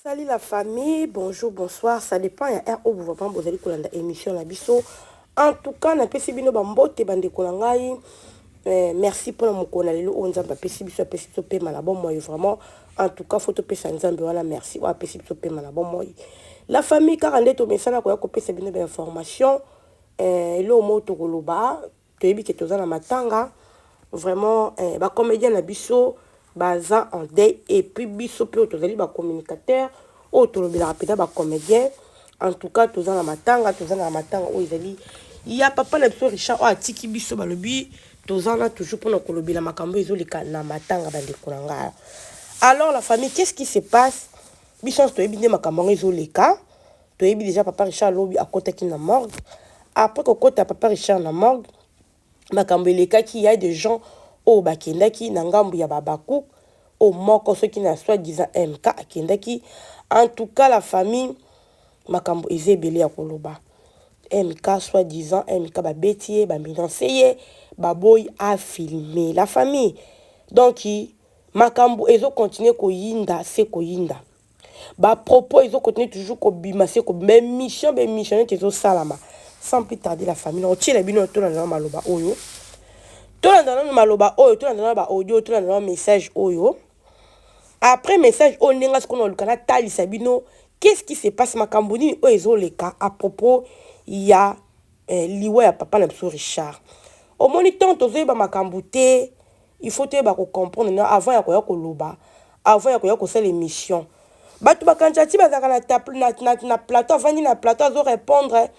Salut la famille, bonjour, bonsoir, ça dépend ya heure oyo vraiment bozali kolanda émission na biso. En tout cas, napesi bino bambote bandeko na ngai. Merci mpona mokolo na lelo oyo Nzambe apesi biso, apesi biso pema na bomoi vraiment. En tout cas, faut topesa Nzambe wana merci oyo apesi biso pema na bomoi. La famille, kaka nde tomesana koya kopesa bino bainformation. Eloko moko tokoloba, toyebi ke toza na matanga vraiment. Bacomédien na biso baza en deuil et puis biso mpe oyo tozali bacommunicateur oyo tolobelaka mpenza bacomédien, en tout cas toza na matanga, toza na matanga oyo ezali ya papa na biso Richard oyo atiki biso. Balobi toza na toujours mpona kolobela makambo ezoleka na matanga, bandeko na ngai. Alors la famille, qu'est-ce qui se passe? Biso nyonso toyebi nde makambo yango ezoleka. Toyebi déjà papa Richard alobi akɔtaki na morgue. Après kokɔta papa Richard na morgue, makambo elekaki, ya des gens oyo bakendaki na ngambu ya babaku oyo moko soki na soi-disant MK akendaki. En tout cas, la famille, makambo eza ebele ya koloba. MK, soi-disant MK, babeti ye, bamenacer ye, baboyi afilmer. La famille, donc makambo ezocontinuer koyinda se koyinda, bapropos ezocontinuer toujours kobima se kobima, baémission baémission neti ezosalama. Sans plus tarder, la famille, nakotiela bino, tolanda na maloba oyo, tolanda nano maloba oyo, tolanda nano baaudio, tolanda nano message oyo. Après message oyo, ndenge sikoyo naluka natalisa bino qu'est-ce qui se passe, makambo nini oyo ezoleka à propos ya liwa ya papa na biso Richard. Omoni, ntango tozoyeba makambo te, il faut toyeba kocomprendre no avant ya koya koloba, avant ya koya kosala émission. Bato bakanisa ti bazalaka na plateau, avandi na plateau, azorépondre,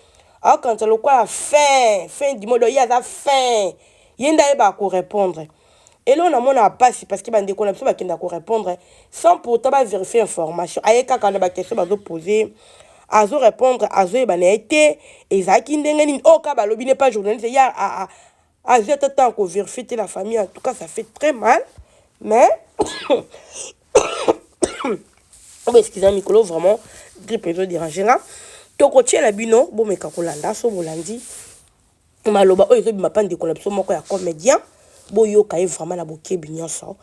aokanisa lokola fin du monde, ye aza fin, ye nde ayebaka korépondre. Eloko namona mpasi, parce que bandeko na biso bakenda korépondre sans pourtant bavérifier information. Aye kaka na baquestion bazopose, azorépondre, azoyeba na ye te ezalaki ndenge nini. Oyo kaka balobi ne pas journaliste, ye azwi ata ntango kovérifier te. La famille, en tout cas, ça fait très mal, mais oyo, excusez, mikolo vraiment grippe ezodéranger nga. Tokotiela bino, bomeka kolanda. So bolandi maloba oyo ezobima mpa ndeko na biso moko ya comédien, boyoka ye vraiment na bokebi nyonso.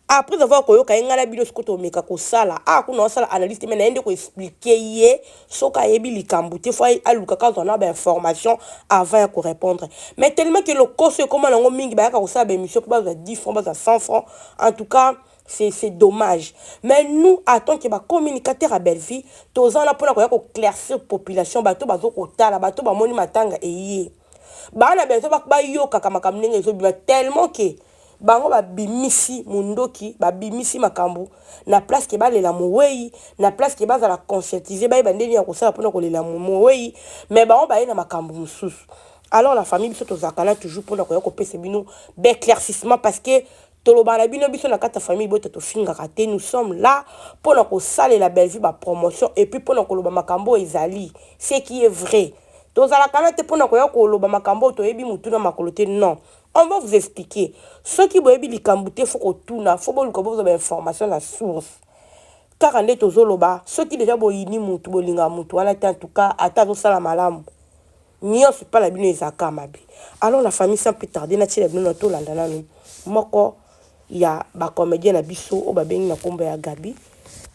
Après avoir koyoka ye, ngai na bino sikoyo tomeka kosala a kuna osala analyse te, me na ye nde koexpliquer ye. Soki ayebi likambo te, faut aluka kazwa na bainformation avant ya korépondre. Mais tellement ke lokoso ekóma nango mingi, bayaka kosala baémission mpo bazwa 10 francs, bazwa 100 francs. En tout cas, c'est dommage, mais nous, en tant que bacommunicateur ya Belleville, toza wana mpona koya koéclaircir population. Bato bazokotala, bato bamoni matanga eye, bana bezo bayokaka makambo ndenge ezobima, tellement ke bango babimisi mundoki, babimisi makambo na place ke balela mowei, na place ke bazala conscientiser, bayeba ndenge ya kosala mpona kolela mowei, mais bango baye na makambo mosusu. Alors la famille, biso tozalaka na toujours mpona koya kopesa bino baéclaircissement, parce que toloba na bino, biso na kati ya famille bota tofingaka te. Nous sommes là mpona kosalela Bellevue bapromotion et puis mpona koloba makambo oyo ezali, ce qui est vrai. Tozalaka na te mpona koya koloba makambo oyo toyebi motu na makolo te. Non, on va vous expliquer. Soki boyebi likambo te, faut kotuna, faut boluka bozwa bainformation na source. Kaka nde tozoloba, soki deja boyini mutu, bolingaka mutu wana te, en tout cas ata azosala malamu nyonso epai na bino, ezalaka mabe. Alors la famille, sans plus tarder, natiela bino na tolanda nanu moko ya bacomédien na biso oyo babengi na nkombo ya Gabi.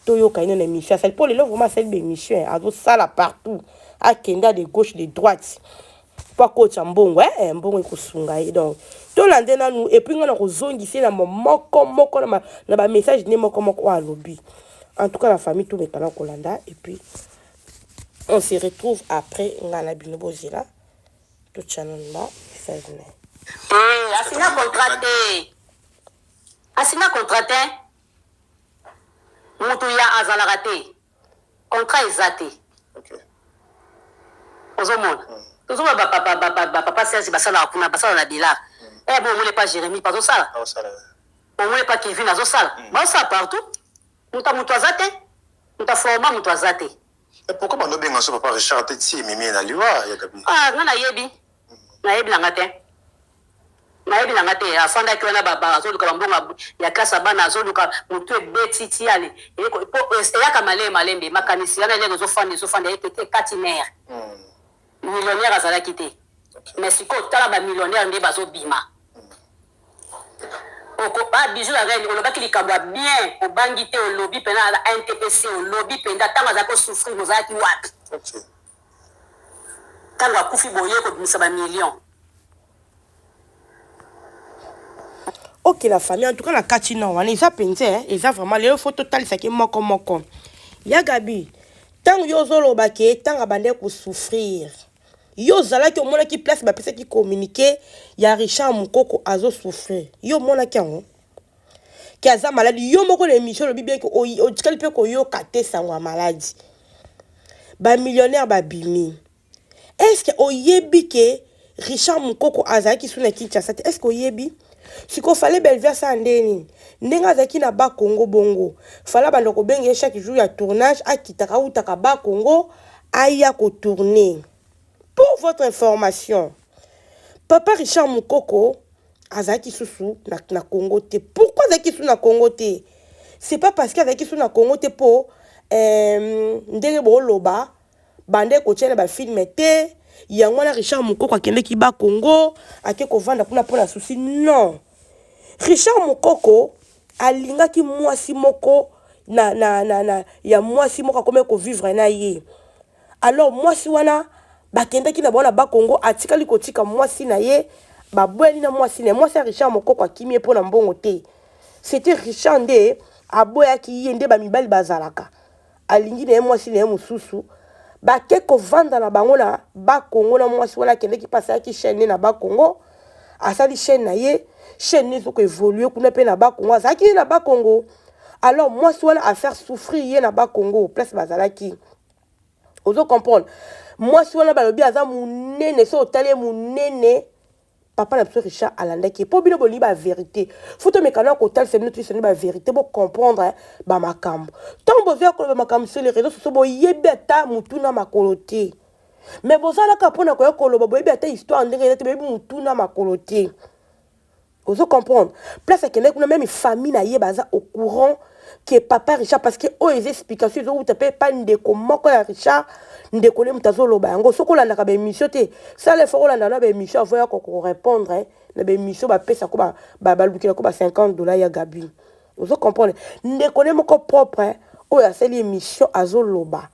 Toyoka ye na émission asali mpo lelo. Vraiment asali baémission, azosala partout, akenda de gauche, de droite mpo akotisa mbongo, mbongo ekosunga ye. Donc tolande nanu et puis ngai na kozongisa ye na moko moko na bamessage nde moko moko oyo alobi. En tout cas, la famille, tomekana kolanda et puis on se retrouve après. Ngai na bino, bozela, totya nanu ba message na ye. Te, asina contrat te, asina contrat te. Mutu ya azalaka te, contrat eza te. Ozomona, tozomona bapapa Serge basalaka kuna, basala na bilar. Bo omoni pa Jérémi bazosala, omoni pa Kevin azosala, bazosala partout. Moto moto aza te, moto aforma moto aza te. Pourquoi banobenga so papa Richard te ti ememi na liwa ya Gabi? Ah, nga nayebi nanga te, nayebi nanga te. Afandaki wana, azoluka bambongo ya klase ya bana, azoluka motu ebeti ti ale po eyaka malembe malembe. Makanisi wana elenge ezofanda, ezofanda eke te kati mare. Millionnaire azalaki te, mais sikoyo tala bamillionnaire nde bazobima. Oko ah bijou la reine olobaki likambo ya bien obangi te olobi pena na ntpc olobi penza tango azalaki ko souffrir bozalaki wapi? Okay. Tango akufi boye kobimisa ba millions. Ok la famille, en tout cas na kati na wana eza penza eh, eza vraiment lelo faut totalisa ke moko moko. Ya Gabi, tango yo ozoloba ke tango abandaki ko souffrir, yo ozalaki omonaki place bapesaki communiqué ya Richard Mukoko azo souffrir, yo omonaki yango? Ke aza maladi, yo moko na émission olobi bien ke otikali pe koyoka te sango ya maladi. Ba millionnaire babimi. Est ce que oyebi ke Richard Mukoko azalaki su na Kinshasa te? Est ce que oyebi? Sikoyo fallait Bellevue asala ndenge nini? Ndenge azalaki na Bas Congo bongo, fallait abanda kobenga ye chaque jour ya tournage akitaka awutaka Bas Congo aya ko tourner. Pour votre information, papa Richard Mukoko azalaki susu na, na Congo te. Pourquoi azalaki susu na Congo te? C'est pas parce que azalaki susu na Congo te po euh, ndenge booloba Banda ekotia na ba film te yango wana Richard Mukoko akendeki ba Congo ake kovanda kuna pona souci non Richard Mukoko alingaki mwasi moko na, na, na, na ya mwasi moko akomaki kovivre na ye alors mwasi wana bakendaki na bango na ba Congo atikali kotika mwasi na ye baboyani na mwasi na ye mwasi ya Richard Mukoko akimi ye pona mbongo te c'était Richard nde aboyaki ye nde bamibali bazalaka alingi na ye mwasi na ye mosusu bake kovanda na bango na ba Congo na mwasi wana akendeki mpe asalaki chaîne ne na ba Congo asali chaîne na ye chaîne ne ezoko évolue kuna mpe na ba Congo azalaki ye na ba Congo alors mwasi wana a faire souffrir ye na ba Congo place bazalaki ozo comprendre mwasi wana balobi aza monene so otali ye monene Papa na biso Richard alandaki ye po bino bolingi ba verite faut tomeka na kotalisa bino toyebisa bino ba verite bo comprendre ba makambo ntango bozoya koloba makambo sur les réseaux sociaux boyebi ata mutu na makolo te mais bozalaka mpona koya koloba boyebi ata histoire ndenge eza te boyebi mutu na makolo te ozo comprendre place akendaki kuna meme famille na ye baza au courant que papa Richard parce que oyo eza explication ezowuta mpe pa ndeko moko ya Richard ndeko nde moto azoloba yango soki olandaka ba émission te sala effort olanda na ba émission avant ya ko répondre na ba émission bapesa ko balukela ko ba 50 dollars ya Gabi ozo comprendre ndeko nde moko propre oyo asali émission azoloba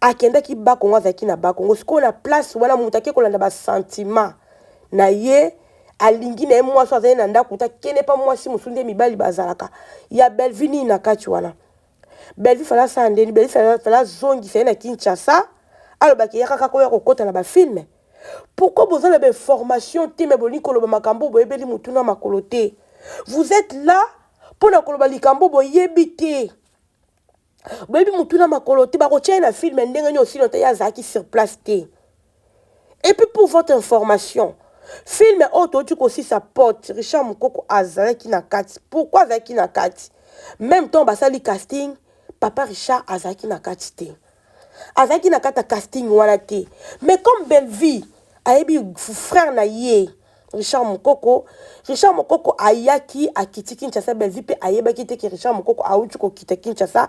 akendaki ba Congo azalaki na ba Congo sikoyo na place wana moto ake kolanda ba sentiment na ye alingi na ye mwasi azali na ndako te akende pa mwasi mosusu nde mibali bazalaka ya Bellevue nini na kati wana Bellevue fala asala ndeni Bellevue fala azongisa ye na Kinshasa alobaki eyaka kaka oya kokota na bafilme pourquoi boza na bainformation te me bolingi koloba makambo boyebeli motu na makolo te vous êtes là mpo na koloba likambo boyebi te boyebi mutu na makolo te bakotia ye na film ndenge nini osino te ye azalaki sur place te et puis pour votre information film oyo touti kosisa pote richard mokoko azalaki na kati pourquoi azalaki na kati même temps basali casting papa richard azalaki na kati te azalaki na kati ya casting wana te mais comme bellevie ayebi frère na ye Richard Mukoko Richard Mukoko ayaki akiti Kinshasa Bellevue pe ayebaki te ke Richard Mukoko awuti kokita Kinshasa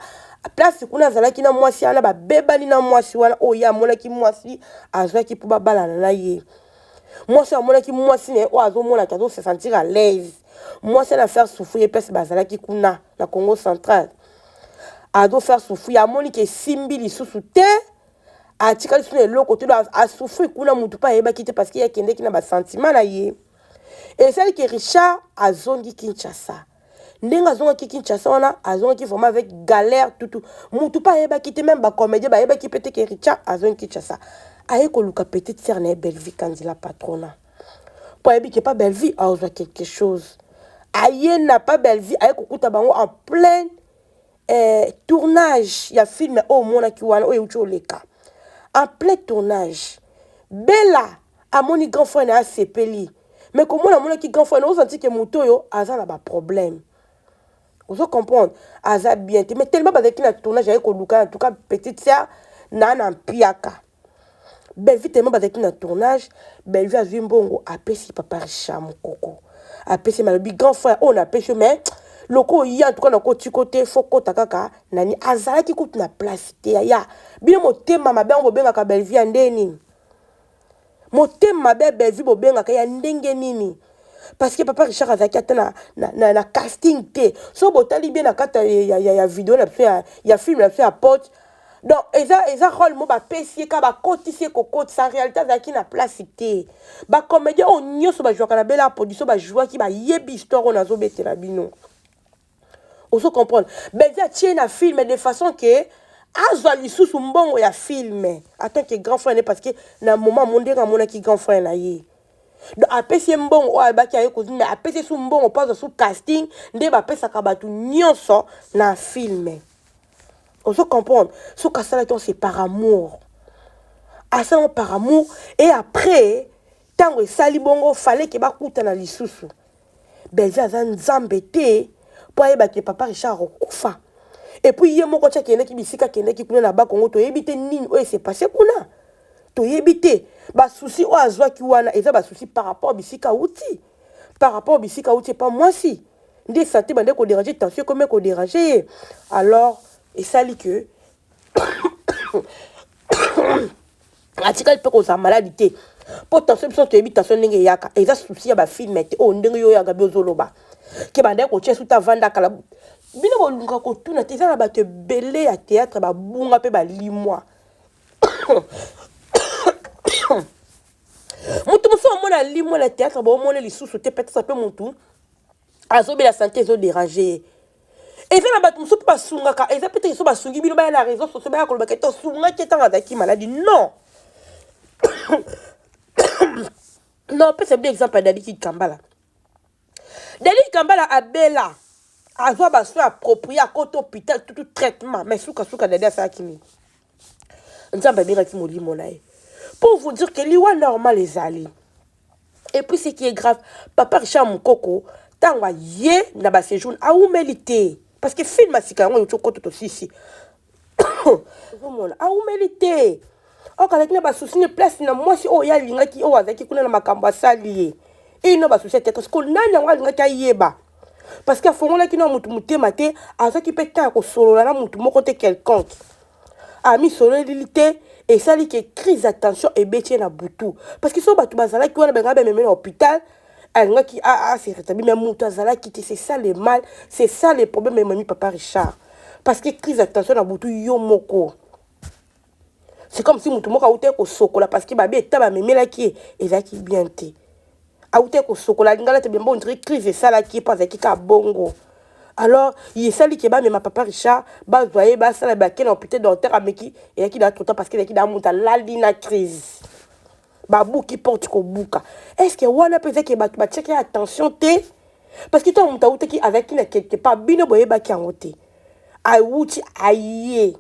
place kuna azalaki na mwasi wana babebani na mwasi wana oyo ye amonaki mwasi azwaki mpo babalana na ye mwasi amonaki mwasi na ye oyo azomonaki azo se sentir à l'aise mwasi wana faire souffrir ye place bazalaki kuna na Congo central azo faire souffrir amoni ke esimbi lisusu te atikali lisusu na eloko te a souffrir kuna mutu mpe ayebaki te parce que ye akendeki na ba sentiment na ye esali ke Richard azongi Kinshasa ndenge azongaki Kinshasa wana azongaki vraiment avec galère tutu mutu mpe ayebaki te meme ba comédien bayebaki mpe te ke Richard azongi Kinshasa aye koluka petite sœur na ye Bellevue Kandila patrona mpo ayebi ke pa Bellevue azwa quelque chose aye na pa Bellevue aye kokuta bango en pleine eh, tournage ya film oyo omonaki wana oyo euti oleka en plein tournage bela amoni grand frère na ye asepeli mais komona amonaki grand frère na ozanti ke moto oyo aza na baproblème ozo comprendre aza bien te mais tellement bazalaki na tournage aye koluka en tout cas petite sœur na na mpiaka Bellevue tellement bazalaki na tournage Bellevue azwi mbongo apesi papa Richard Mukoko apesi malobi grand frère oyo napesi yo mais loko oya en tout cas nakotiko te fo kota kaka nani azalaki kutu na place te yaya bino motema mabe yango bobengaka Bellevue ya ndenge nini motema mabe ya Bellevue bobengaka ya ndenge nini Parce que papa Richard azalaki ata na, na, na, na casting te. So botali bien na kati ya, ya, ya video na biso ya, ya film na biso ya pote. Donc eza eza rôle mo bapesi ye kaka bakotisi ye kokotisa, en réalité azalaki na place te. Bacomédien oyo nyonso bajouaka na Bela Production bajouaki, bayebi histoire oyo nazobetela bino. Ozo comprendre? Bezi atie na film de façon que azwa lisusu mbongo ya film en tant que grand frère ne, parce que na moment mo ndenge amonaki grand frère na ye, donc apesi ye mbongo oyo ayebaki aye kozwi, mais apesi ye su mbongo mpo azwa su casting nde bapesaka bato nyonso na film. Ozo comprendre? Soki asalaki c'est par amour, asalango par amour. Et après, ntango esali bongo, fallait que bakutana lisusu. Belvi aza Nzambe te mpo ayebaki papa Richard akokufa. Et puis ye moko ti akendaki bisika akendaki kuna na Bakongo, toyebi te nini oyo ese passe kuna, toyebi te basusi oyo azwaki wana eza basusi par rapport bisika awuti, par rapport bisika awuti epa mwasi nde santé bande kodéranger, tension ekomi kodéranger ye. Alors esali ke atikali mpe kozala maladi te, mpo tension, biso toyebi tension ndenge eyaka, eza susi ya bafilm te. Oyo ndenge yo oyaka bi ozoloba ke bandaki kotia suta avanda kala, bino bolunga kotuna te. Eza na bato ebele ya théâtre babunga mpe balimwa. Moto mosusu amona limwa na théâtre, boomona lisusu te. Peut-être mpe motu azobela, santé ezodéranger ye. Eza na bato mosusu mpe basungaka, eza peut-être so basungi bino, baya na réseau sociaux, baya kolobaka ete osungaki ntango azalaki maladi. Non, non, opesa bino exemple ya Daliki Kambala. Daliki Kambala abela, azwa basoin approprié, akota hôpital, tutu traitement, mais sukasuka Dadi asalaki nini? Nzambe abengaki molimo na ye. Pour vous dire que liwa normal ezali. Et puis ce qui est grave, papa Richard Mokoko, ntango aye na baséjour, awumeli te, parce que film asika yango euti okota, tosisi ozomona awumeli te. Oyo azalaki na basusi ne place na mwasi oyo ye alingaki, oyo azalaki kuna na makambo asali ye ino basusi ya théâtre. Siko nani yango alingaki ayeba? Parce que afongolaki na motu motema te, azwaki mpe temps ya kosolola na motu moko te quelconque, amisololeli te. Esali ke crise ya tension ebeti ye na butu, parce que so bato bazalaki wana, bengaka bameme na hôpital, alingaki ase rétablir, mais moto azalaki te. C'est ça le mal, c'est ça le problème emami papa Richard, parce que crise ya tension na butu, yo moko, c'est comme si motu moko auti kosokola, parce que babi eta bamemelaki ye ezalaki bien te. Auti kosokola, alingala te biamba, on dirait crise esalaki ye mpo azalaki kaka bongo. Alors esali ke bamema papa Richard, bazwa ye, basala, bake na hôpital, docteur ameki, eyaki na trop tard, parce que ezalaki na moto alali na crise, babuki porte kobuka. Est ce que wana mpe ezaki bato batiaki attention te? Parce que ntango moto awutaki, azalaki na quelque part, bino boyebaki yango te. Awuti aye,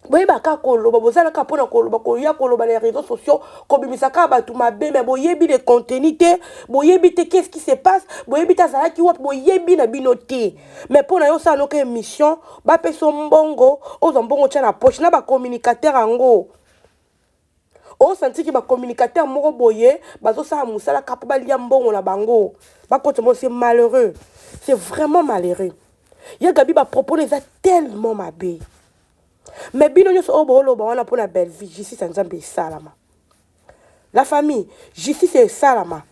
boyeba kaka koloba, bozalaka mpona koloba, koya koloba na réseaux sociaux, kobimisa kaka bato mabe, mais boyebi le contenu te, boyebi te qu'est-ce qui se passe, boyebi te azalaki wapi, boyebi na bino te. Mais mpo na yo osala noka émission, bapesa mbongo, ozwa mbongo, otya na poche na bacommunicateur yango. Osantiki bacommunicateur moko boye bazosala mosala kaka mpo balia mbongo na bango, bakota mo. C'est malheureux, c'est vraiment malheureux. Ya Gabi, bapropos eza tellement mabe. Mais bino nyonso oyo booloba wana mpona Bellevie, justice ya Nzambe esalama. La famille, justice esalama.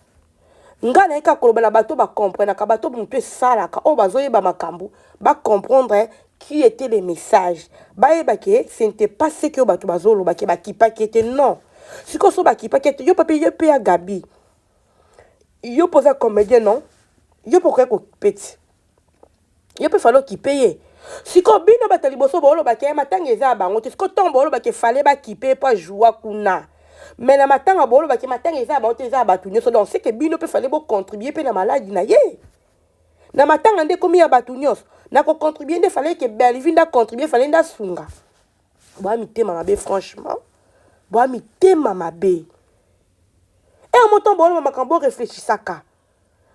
Ngai naye kaka koloba na bato bacomprenaka, bato motu esalaka oyo bazoyeba makambo, bacomprendre qui était le message, bayeba ke ce n'était pas ce que oyo bato bazoloba ke bakipaki ete. Non, sikoyo so bakipaki ete yo pape, yo mpe ya Gabi, yo mpo oza comédien, non, yo mpo okoki kopeti, yo mpe fallait okipe ye. Sikoyo bino bato ya liboso boolobaki ye matanga eza ya bango te. Sikoyo ntongo boolobaki fallait bakipe mpo ajoua kuna, mais na matanga boolobaki matanga eza ya bango te, eza ya bato nyonso. Donc c'est que bino mpe fallait bocontribuer mpe na maladi na ye. Na matanga nde ekomi ya bato nyonso, na kocontribuer nde fallait ke Bellevie nde acontribuer, fallait nde asunga. Boya mitema mabe, franchement, boya mitema mabe. E moto booloba makambo, boreflechisaka.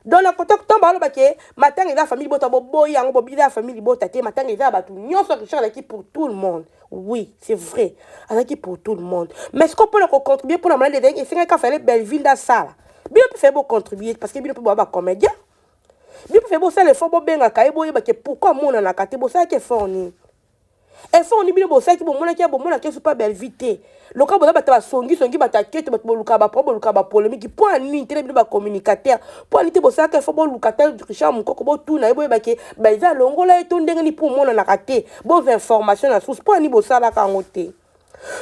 Donc na kota ntango baloba ke matanga eza famille libota, boboyi yango, bobila ya famille libota te, matanga eza ya bato nyonso. Richard azalaki pour tout le monde, oui, c'est vrai, azalaki pour tout le monde, mais sikoyo mpona kocontribuer mpona maladi ezalaki, esengaki fallait Belleville nde asala. Bino mpe fallait bocontribuer, parce que bino mpe boya bacomédien, bino mpe fallait bosala effort, bobengaka ye, boyeba ke pourquoi amonanaka te. Bosalaki effort nini? Effort ni bino bosalaki, bomonaki ya bomonaki esu pa Bellevue te. Loka boza bato basongisongi, bato ya keto, bato bolukaka bapro, bolukaka bapolémique. Mpo ya nini te na bino bacommunicateur? Mpo ya nini te bosalaka effort, boluka ta Richard Mokoko, botuna ye, boyeba ke Bellevue alongola ye to ndenge nini, mpo omonanaka te, bozwa information na source? Mpo ya nini bosalaka yango te?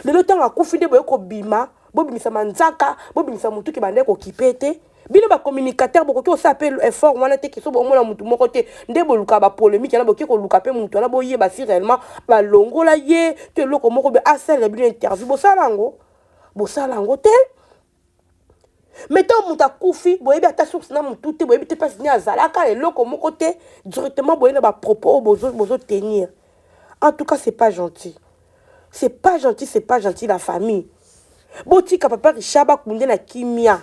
Lelo ntango akufi nde boye kobima, bobimisa manzaka, bobimisa motu ke bande kokipe te. Bino bacommunicateur bokoki kosala mpe effort wana te, keso bomona motu moko te nde boluka bapolémique wana. Bokoki koluka mpe motu wana, boyeba si réellement balongola ye to eloko moko be, asalela bino interview. Bosala yango, bosala yango te. Mais ntango moto akufi, boyebi ata source na motu te, boyebi te mpasi nini azalaka, eloko moko te. Directement boye na bapropos oyo bozotenir. En tout cas, c'est pas gentil, c'est pas gentil, c'est pas gentil. La famille, botika papa Richard, bakunde na kimia.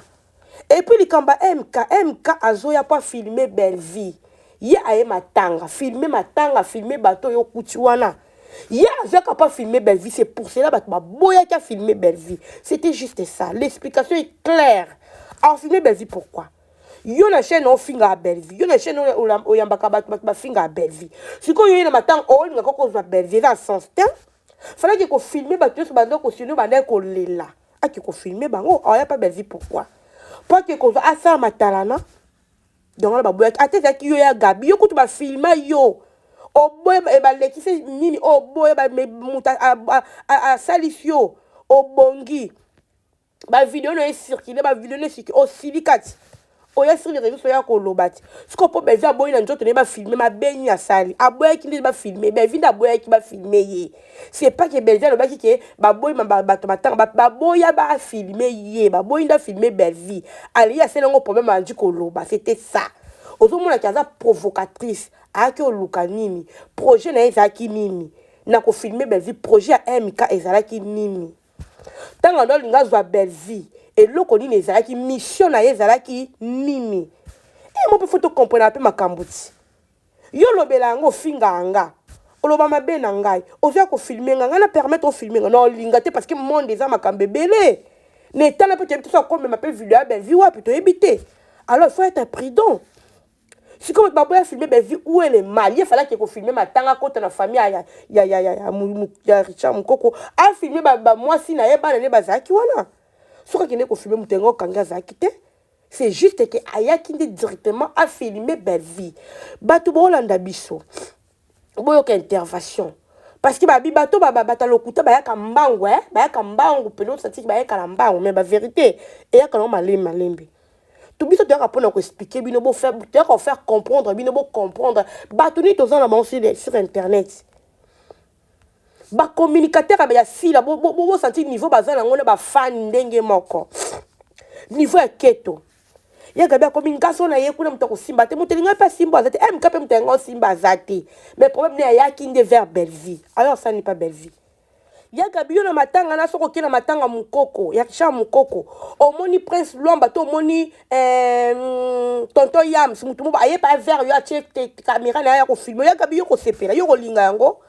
Et puis likambo ya MK, MK azoya mpo afilme Bellevie. Ye aye matanga, filme matanga, filme bato oyo okuti wana. Ye azwaka mpo afilme Bellevie. C'est pour cela bato baboyaki afilme Bellevie. C'était juste ça, l'explication est claire. Afilme Bellevie pourquoi? Yo na chaîne ofingaka Bellevie, yo na chaîne oyambaka bato, bato bafingaka Bellevie. Sikoyo yo ye na matanga, olingaka kozwa Bellevie, eza sens te. Falaki kofilme bato nyonso banda kosino, banda kolela, ake kofilme bango. Oya pa Bellevie pourquoi? Mpo ake kozwa asala matalana. Donc wana baboyaki. Ata ezalaki yo ya Gabi, yo kutu bafilma yo, oboya, balekisi nini, oboya, moto asalisi yo, obongi bavideo na ecircule, bavideo na ecircule, osili kati oya sur les réseaux, oya koloba ti sikoyo mpo Bellevue aboyi na nzoto na ye bafilme. Mabe nini asali? Aboyaki nde bafilme Bellevue, nde aboyaki bafilme ye. C'est pas que Bellevue alobaki ke baboyi bato matanga, baboya bafilme ye, baboyi nde afilme Bellevue. Ale ye asali yango problème, andi koloba. C'était ça. Ozomonaki aza provocatrice. Ayaki oluka nini? Projet na ye ezalaki nini na kofilme Bellevue? Projet ya MK ezalaki nini ntango ando alingi azwa Bellevue? Eloko nini ezalaki mission na ye? Ezalaki nini? E mo mpe faut tocomprendre mpe makambo ti yo olobela yango, ofinga nga, oloba mabe na ngai, ozwa kofilme nga, ngai na permettre ofilme nga na olinga te, parce que monde eza makambo ebele na etala mpe toyebi te so akomema mpe video ya Bellevue wapi, toyebi te. Alors il faut être prudent. Sikoyo bato baboya filme Bellevue, où est le mal? Ye falaki kofilme matanga, akota na famille ya Richard Mokoko, afilme bamwasi na ye, bana nde bazalaki wana. Soki akende kofilme moto yango okangi azalaki te. C'est juste ke ayaki nde directement afilme Bellevue. Bato boolanda biso, boyoka intervention, parce que babi bato bato ya lokuta bayaka mbangu, eh? Bayaka mbangu pene, osatiki bayaka na mbangu, mais bavérité eyaka nango malembe malembe. To biso toyaka mpona koexpliquer bino, toyaka kofaire comprendre bino, bocomprendre bato nini toza na bango sur internet. Bacommunicateur ya sila, bosanti niveau baza nango na bafani ndenge moko, niveau ya keto. Ya Gabi akomi ngaso na ye kuna, moto akosimba te, moto elingi mpe asimba aza te. MK mpe moto yango osimba aza te. Mais problème ne ayaki nde vers Bellevue. Alors asani pa Bellevue. Ya Gabi, yo na matanga na, soki okei na matanga Mokoko ya Richard Mokoko, omoni Prince Lwamba to omoni tonton Yams, motu moko ayepa vers yo, atie caméra na ye ya kofilme, ya Gabi, yo kosepela, yo kolinga yango?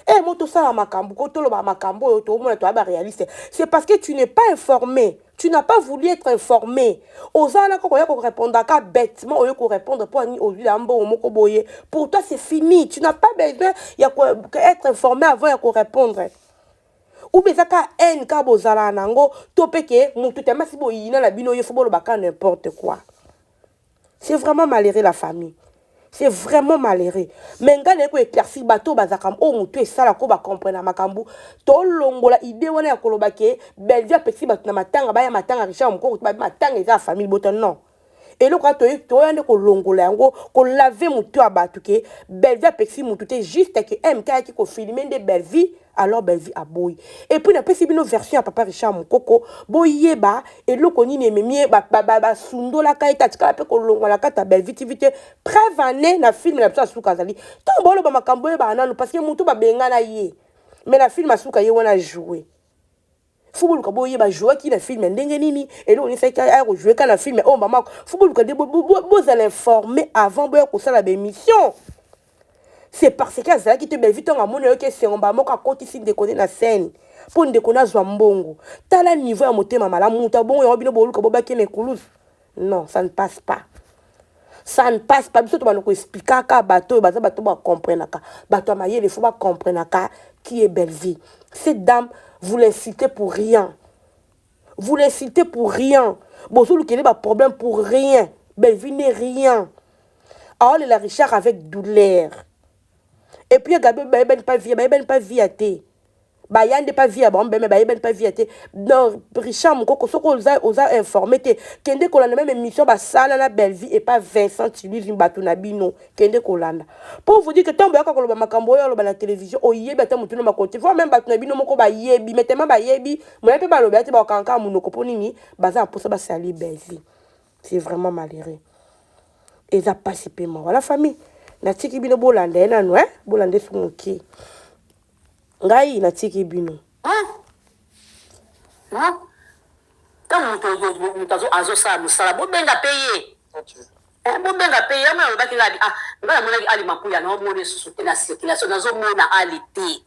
E mo tosala makambo ko toloba makambo oyo toomona, toya baréaliste. C'est parce que tu n'es pas informé, tu n'as pas voulu être informé. Oza wana kaka oya korépondre ka bêtement. Oyo korépondre mpo ani ozwi ya mbongo moko boye, pour toi c'est fini. Tu n'as pas besoin ya être informé avant ya korépondre. Ou bien eza kaka haine kaka bozalaka nango, to mpe ke motu temasi boyina na bino, ye faut boloba kaka n'importe quoi. C'est vraiment malheureux, la famille, c'est vraiment malheureux. Mais ngai naye koéclaircir bato oyo bazalaka oyo motu esalaka oyo bacomprendre makambo. Tolongola idée wana ya koloba ke Bellevue apekisi bato na matanga baya matanga Richard Mokoko, babi matanga eza ya famille bota. Non, eloko wana toya nde kolongola yango, kolave motu ya bato ke Bellevue apekisi motu te. Juste ke MK ayaki kofilme nde Bellevue, alors Bellevue aboyi. Et puis napesi bino version ya papa Richard Mokoko, boyeba eloko nini ememi ye basundolaka ye te, atikala mpe kolongwa na kati ya Bellevue TV te. Preuve ane na film na biso asuka azali. Ntango boloba makambo, oyebaka nanu, parce que motu babengana ye, mais na film asuka ye wana joue. Faut boluka boyeba jouaki na film ndenge nini, eloko nini esalaki aya kojouer ka na film oyo. Mama, faut boluka nde bozala informé avant boya kosala baémission. C'est parce que azalaki te. Bellevue, ntango amoni oyoki esengo, mbala moko akotisi ndeko nde na scène mpo ndeko nazwa mbongo. Tala niveau ya motema malamu, moto abongo yango, bino boluka bobaki na ekulusu. Non, ça ne passe pas. Ça ne passe pas. Biso tobanda koexplikaka bato oyo baza bato bacomprenaka, bato ya mayele fo bacomprenaka qui est Bellevie. Cette dame, vous l'insultez pour rien, vous l'insultez pour rien, bozolukele baproblème pour rien. Bellevie n'est rien. Aolela Richard avec douleur. Et puis Gabi, bayebani pa via, bayebani pa via te, baya nde pa via bango beme, bayebani pa via te. Donc Richard Mokoko, soki oza informé te, kende kolanda même émission basala na Bellevie et pas Vincent Tiluizi, bato na bino. Kende kolanda pour vous dire que ntango boyaka koloba makambo oyo oloba na télévision, oyebi ata motu no makote, voire même bato na bino moko bayebi, mais tellement bayebi moya mpe baloba te, bakokanga monoko. Mpo nini? Baza na mposa basali Bellevie. C'est vraiment malheureux, eza mpasi mpe mawa. La famille, natiki bino bolanda ye nanu, eh? Bolanda esu moke, ngai natiki bino. Ntango moto azosala mosala, bobenga mpe ye, bobenga mpe ye. Yango alobaki ngai, ah, ngai namonaki Ali Mapuya, naomona lisusu te na circulation, nazomona Ali te.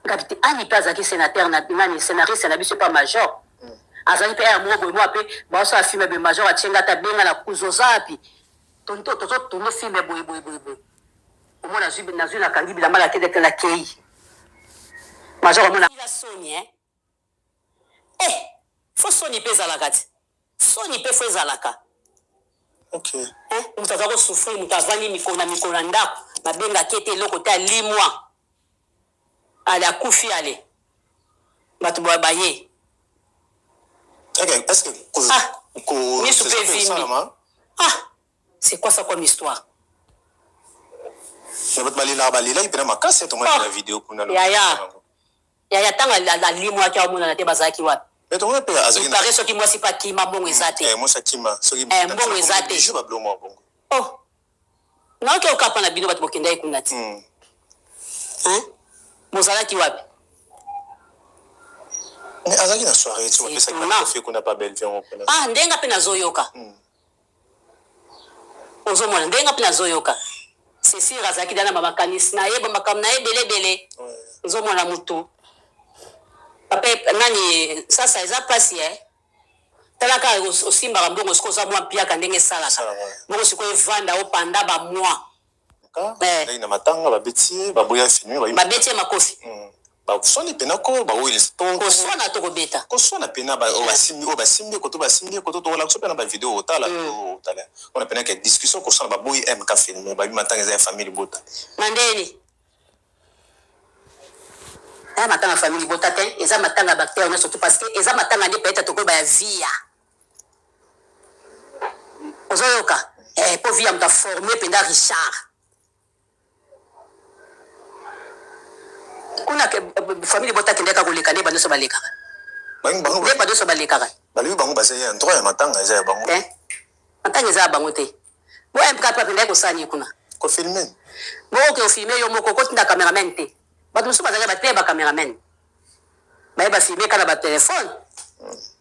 Ngabi te, Ali mpe azalaki sénateur na nani, scénariste na biso, pa major azalaki mpe ya moko boye, mwa mpe baosala film boye, major atienga ata benga na kuzu, oza wapi? Tozotourne film boye boye boye boye. Omona nazwi, nakangi bilamba, nakende, nakei. Major omona soni, eh? Eh, fo soni mpe ezalaka ti, soni mpe fo ezalaka. Moto aza kosouffrir, moto avandi mikolo na mikolo na ndako, babengaki ete eloko te, alimwa, ale akufi, ale bato boya baye. Est-ce que Ah, misu mpe evimbi. Ah, c'est quoi ça comme histoire? Bato balelaka, balelaki mpena makasi, tomoni na video kuna. Yaya, yaya, ntango alimwaki, aomonana te, bazalaki wapi? Mais tomoni mpe azalaki. Pare soki mwasi mpe akima, mbongo eza te. Mwasi akima soki. Mbongo eza te. Bijou, babilo mwa bongo. Oh, naoki okapa na bino bato bokendaki kuna ti, bozalaki wapi? Mais azalaki na soirée ti bapesaki batrophée kuna pa Bellevue yango kuna. Ah, ndenge mpe nazoyoka, ozomona ndenge mpe nazoyoka, c'est sûr azalaki dana bamakanisi na ye, bamakambo na ye ebelebele. Ozomona motu papa nani sasa, eza mpasi e. Tala kaka, osimbaka mbongo, sikoyo oza mwa mpiaka ndenge esalaka bongo, sikoyo evanda opanda bamwa. Na matanga babeti ye, baboya filme. Babeti ye makofi. Baswani mpena ko bawelisa. Koswana to kobeta? Koswana mpena, oyo basimbi, oyo basimbi koto, basimbi koto, tokolakisa mpena bavideo, otala, otala wana mpena ke discussion, koswana, baboyi MK filme, babi matanga eza ya famille libota. Na ndeni aya matanga famille libota te, eza matanga ya baacteur nyonso tout, parce que eza matanga nde peut-être tokoyeba ya via. Ozoyoka, mpo via moto aforme mpenza Richard kuna, famille libota akendeka koleka nde banyonso balekaka, nde banyonso balekaka. Balobi bango baza ya droit ya matanga eza ya bango. Matanga eza ya bango te. Bo MK mpe akendaki kosala nini kuna? Kofilme. Bokoke ofilme yo moko, kotinda cameraman te. Bato mosusu bazalaki bateya bacameraman, baye bafilme kaka na batelefone.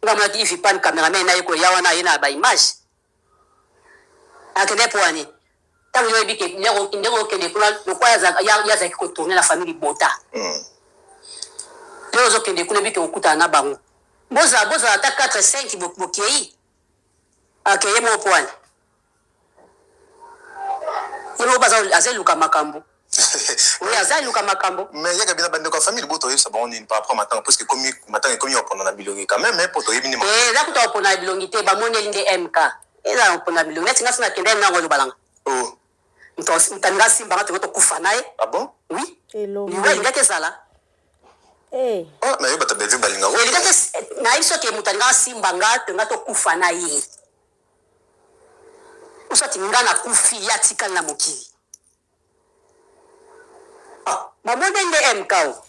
Nga monaki Ivi Pan, cameraman na ye koya wana, aye na baimage. Akende po wani ntango yo oyebi ke ndenge okende kuna, lokwa ye azalaki kotourne na famille libota, nde ozokende kuna, oyebi ke okutana na bango, bozala bozala ata 4 5, bokei, akeye moko po wani, ye moko aza eluka makambo, oui, aza eluka makambo. Mais yaka bina bandeko ya famille libota, oyebisa bango nini par rapport matanga? Parce que ekomi matanga, ekomi kopona na bilongi quand même, po toyebi nde. Eza kuta kopona na bilongi te, bamoneli nde MK eza na kopona bilongi. Neti nga so nakende nango, olobalanga moto alinga asimbanga, tongo tokufa na ye. Ah bon? Oui, liwa elingaki ezala. Oh, nayebi bato Bellevue balingaka. Elingaki, nayebi soki moto alinga asimba nga, tonga tokufa na ye, osati nga nakufi, ye atikali na mokili. Bamoni nde MK o.